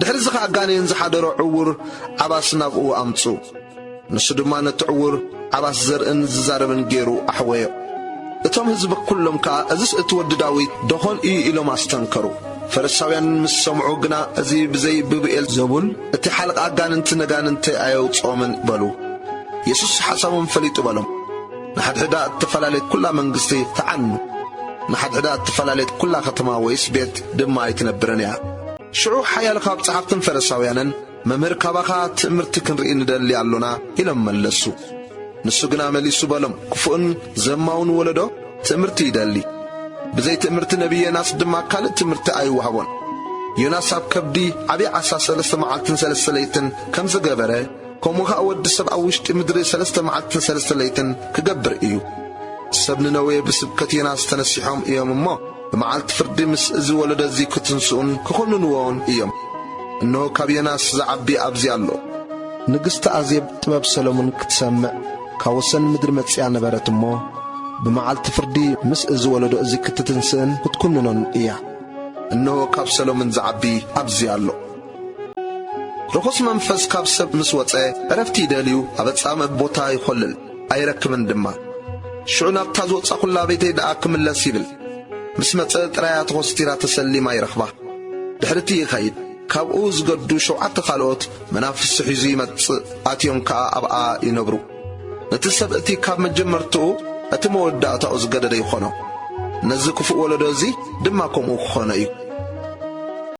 ድሕሪ እዚ ኸኣ ጋኔን ዝሓደሮ ዕዉር ዓባስ ናብኡ ኣምጽኡ። ንሱ ድማ ነቲ ዕዉር ዓባስ ዘርእን ዝዛረብን ገይሩ ኣሕወዮ። እቶም ህዝቢ ኩሎም ከኣ፣ "እዝስ እቲ ወዲ ዳዊት ደኾን እዩ?" ኢሎም ኣስተንከሩ። ፈሪሳውያን ምስ ሰምዑ ግና፣ "እዚ ብዘይ ብብኤል ዘቡል እቲ ሓለቓ ኣጋንንቲ ነጋንንተይ ኣየውጽኦምን" በሉ። የሱስ ሓሳቦም ፈሊጡ በሎም፣ "ንሓድሕዳ እተፈላለየት ኩላ መንግስቲ ትዓኑ፣ ንሓድሕዳ እተፈላለየት ኩላ ከተማ ወይስ ቤት ድማ ኣይትነብርን እያ። ሽዑ ሓያሎ ካብ ጸሓፍትን ፈሪሳውያንን፣ 'መምህር፣ ካባኻ ትእምርቲ ክንርኢ ንደሊ ኣሎና' ኢሎም መለሱ። ንሱ ግና መሊሱ በሎም፣ 'ክፉእን ዘማውን ወለዶ ትእምርቲ ይደሊ። ብዘይ ትእምርቲ ነብዪ ዮናስ ድማ ካልእ ትእምርቲ ኣይወሃቦን። ዮናስ ኣብ ከብዲ ዓቢ ዓሳ ሰለስተ መዓልትን ሰለስተ ለይትን ከም ዝገበረ፣ ከምኡ ኸኣ ወዲ ሰብ ኣብ ውሽጢ ምድሪ ሰለስተ መዓልትን ሰለስተ ለይትን ክገብር እዩ። ሰብ ንነዌ ብስብከት ዮናስ ተነሲሖም እዮም እሞ፣ ብመዓልቲ ፍርዲ ምስ እዚ ወለዶ እዚ ክትንስኡን ክኹንንዎን እዮም። እንሆ፣ ካብ ዮናስ ዝዓቢ ኣብዚ ኣሎ። ንግስቲ ኣዜብ ጥበብ ሰሎሞን ክትሰምዕ ካብ ወሰን ምድሪ መጺኣ ነበረት እሞ፣ ብመዓልቲ ፍርዲ ምስ እዚ ወለዶ እዚ ክትትንስእን ክትኩንኖን እያ። እንሆ፣ ካብ ሰሎሞን ዝዓቢ ኣብዚ ኣሎ። ርኹስ መንፈስ ካብ ሰብ ምስ ወጸ፣ ዕረፍቲ ይደልዩ፣ ኣብ ኣጻምእ ቦታ ይኾልል፣ ኣይረክብን ድማ። ሽዑ ናብታ ዝወጻኹላ ቤተይ ደኣ ክምለስ ይብል። ምስ መጸ ጥራያ ተኾስቲራ ተሰሊማ ይረኽባ። ድሕሪቲ ይኸይድ። ካብኡ ዝገዱ ሸውዓተ ካልኦት መናፍስቲ ሒዙ ይመጽእ፣ ኣትዮም ከኣ ኣብኣ ይነብሩ። ነቲ ሰብ እቲ ካብ መጀመርትኡ እቲ መወዳእታኡ ዝገደደ ይኾኖ። ነዚ ክፉእ ወለዶ እዚ ድማ ከምኡ ክኾኖ እዩ።